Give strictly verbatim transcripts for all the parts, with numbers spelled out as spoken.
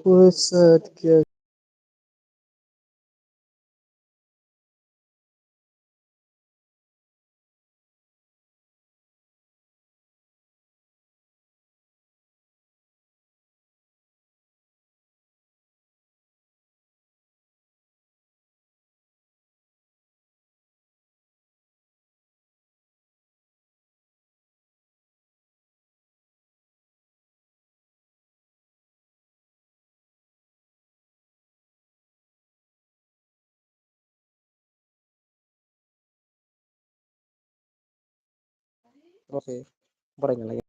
Pusat kya? Okay, borai nalai.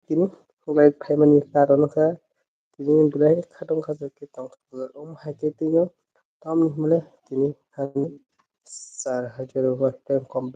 Tini hwnkhai phaimani karon wngkha tini belai khatungkha khe tongthokjak, omo hai khe tini tamni hwnle tini hani char hajar watts tei kom.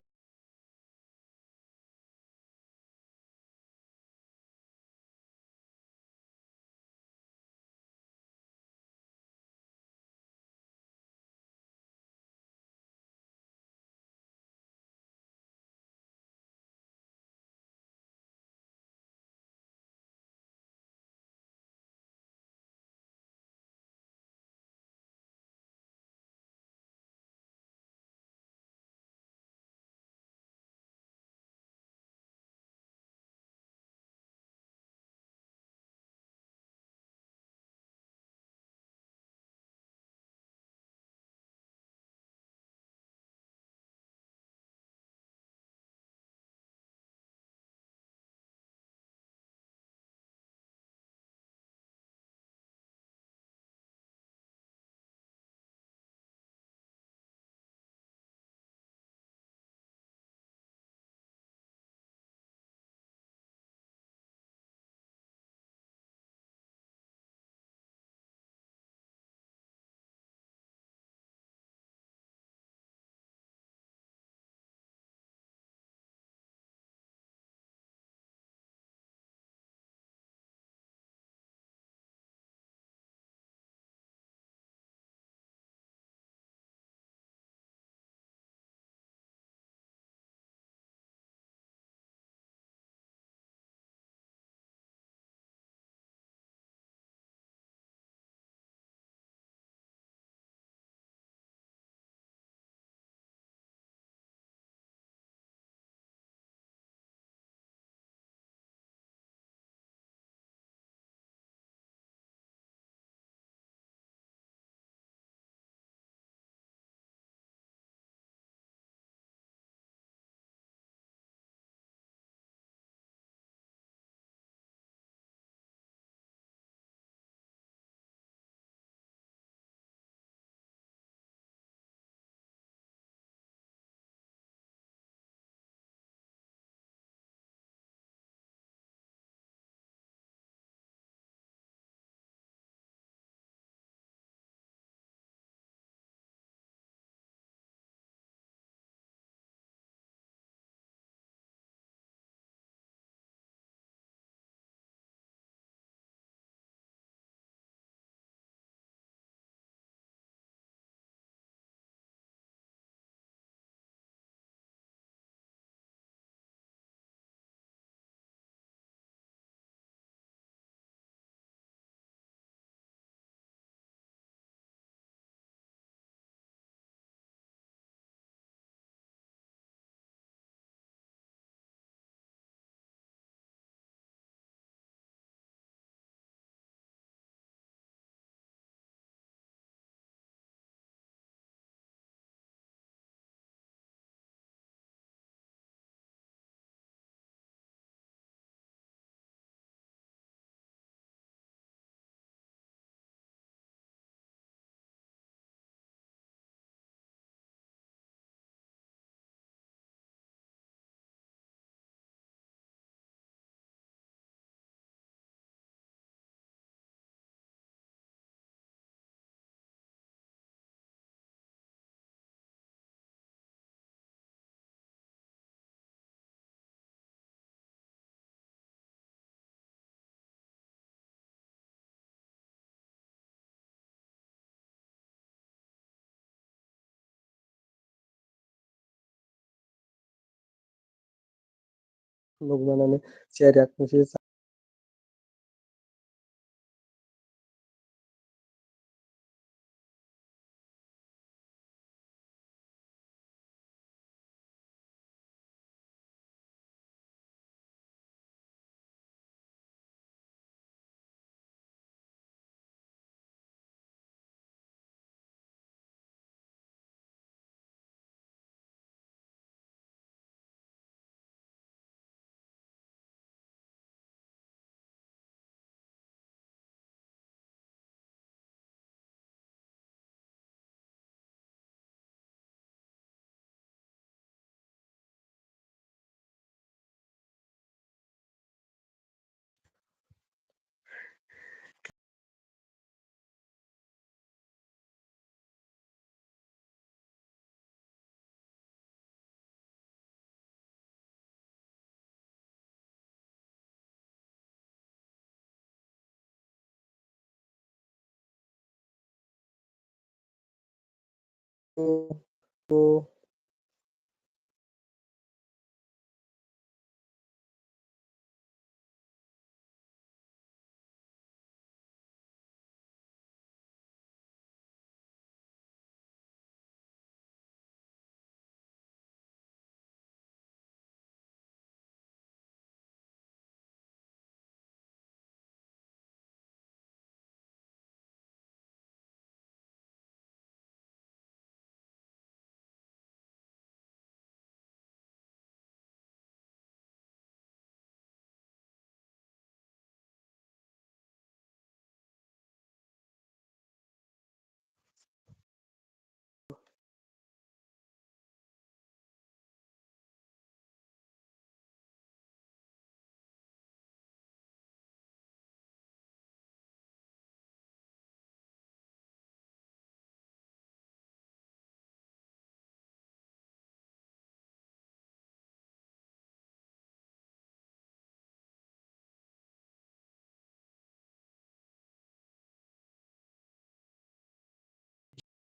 nukmanani chair yak nisi.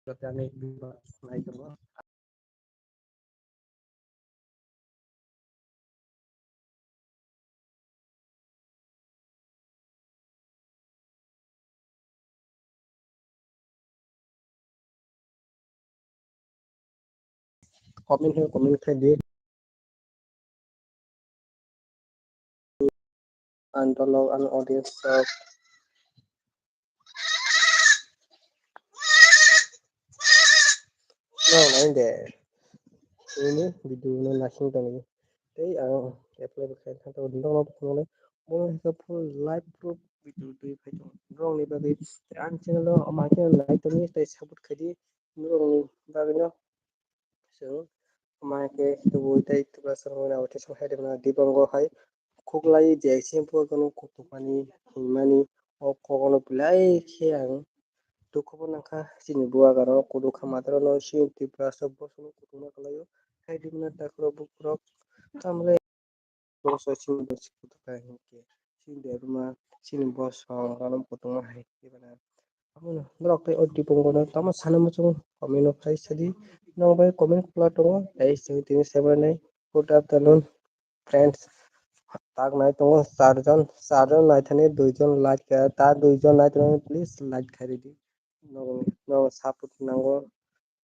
Joto ani nai tongo. Comment hai comment khai di. Ang dolok ang audience rok. No, nai de. Ini video no nasing tong. Tei ang apply bo khai thanto dong no phone le. Mo hai ka full live proof video twi phai tong. Rong ni bagwi ang channel o ma ke like tong tei support khai di. Rong ni bagwi no. Chwng ma ke tubui tei tubla swrwngmani abo tei swng hai rwmani Dibango hai khuklai J I C M phuarkano kutukmani hinmani o kogono belai khe ang dukhu bo nangkha. Chini bubagrano kudu kha matrano chini Tiprasa bosongno kutukma kwlaio. Hai rwmani takhurok bukhurok tamle boso chini bosi kutukma hinkhe chini debma chini bosong rano kutukma hai khe bana. Abono norok tei o Dibangono tamo sana muchungo comment o khai sadi. Nokbai comment khwla tongo tei chwng tini seven nai. Good afternoon friends. Tak nai tongo charjon, charjon nai thani duijon like kha, ta duijon nai thani please like khai ridi. Nokni, nokni support nango.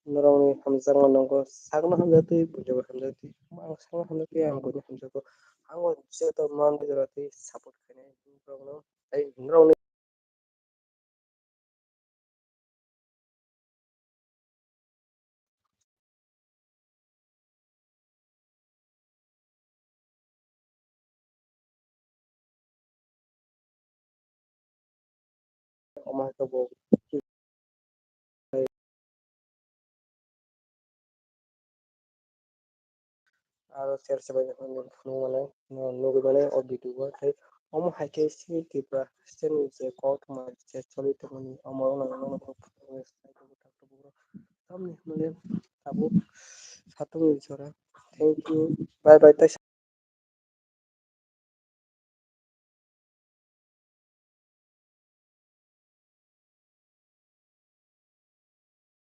Norokni hamjakma nango, sakno hamjaktwi, buijakno hamjaktwi. Ang sakno hamjaktwi, ang buino hamjakgo. Ang o joto man jora twi support khainai norokno. Tei norokni Omo hai khe bo aro share se bai phunuk mano nugwi mano o video o tei omo hai khe chini Tripura state ni je koktma je choli tongmani omo wngmano tamni hwnle tabuk satung ni jora. Thank you, bye bye.